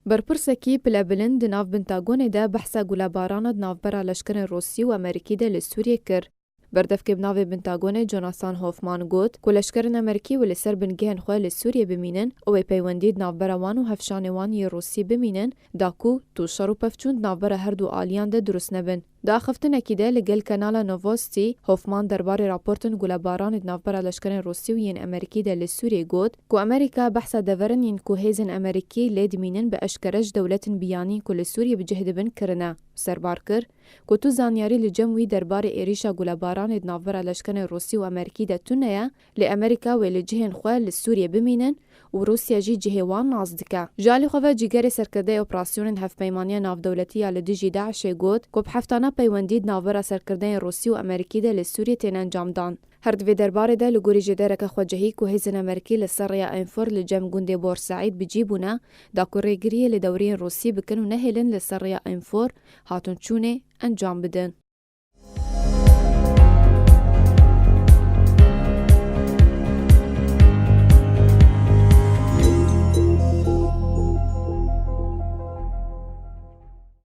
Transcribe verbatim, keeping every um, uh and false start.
Berpirsekî pilebilind di nav Pentagonê de behsa gulebarana di navbera leşkerên Rûsî û Amerîkî de li Sûriyê kir. Berdevkê bi navê Pentagonê Jonathan Hoffman got ku leşkerên Amerîkî wê li ser bingehên xwe li Sûriyê bimînin û wê peywendî di navbera wan û hevşanê wan yê Rûsî bimînin, da ku tu şer û pevçûn di navbera her du aliyan de dirust nebin. Di axiftinekî de li gel kanala Novosti, Hoffman derbarê raportên gulebaranê di navbera leşkerên Rûsî û yên Amerîkî de li Sûriyê got ku Amerîka behsa deverin yên ku hêzên Amerîkî lê dimînin bi eşkere ji dewletên biyanî ku li Sûriyê bi cih dibin kirine. Serbar kir ku tu zanyarî li cem wî derbarê êrîşa gulebaranê di navbera leşkerên Rûsî û Amerîkî de tune ye, lê Amerîka wê li cihên xwe li Sûriyê bimînin û Rûsya jî cihê wan nas dike. Ji alî xwe ve cîgerê serkirdeyê operasyonên Hevpeymaniya Navdewletî ya li dijî DAIŞê got ku bi heftana peywendî di navbera serkirdeyên Rûsî û Amerîkî de li Sûriyê tên encamdan. Her di vê derbarê de li gorî jêdereke xwecihî ku hêzên Amerîkî li ser rêya Enfor li cem gundê Bor Seîd bi cî bûne, da ku rêgiriyê li dewriyên Rûsî bikin û nehêlin li ser rêya Enfor hatin çûnê encam bidin.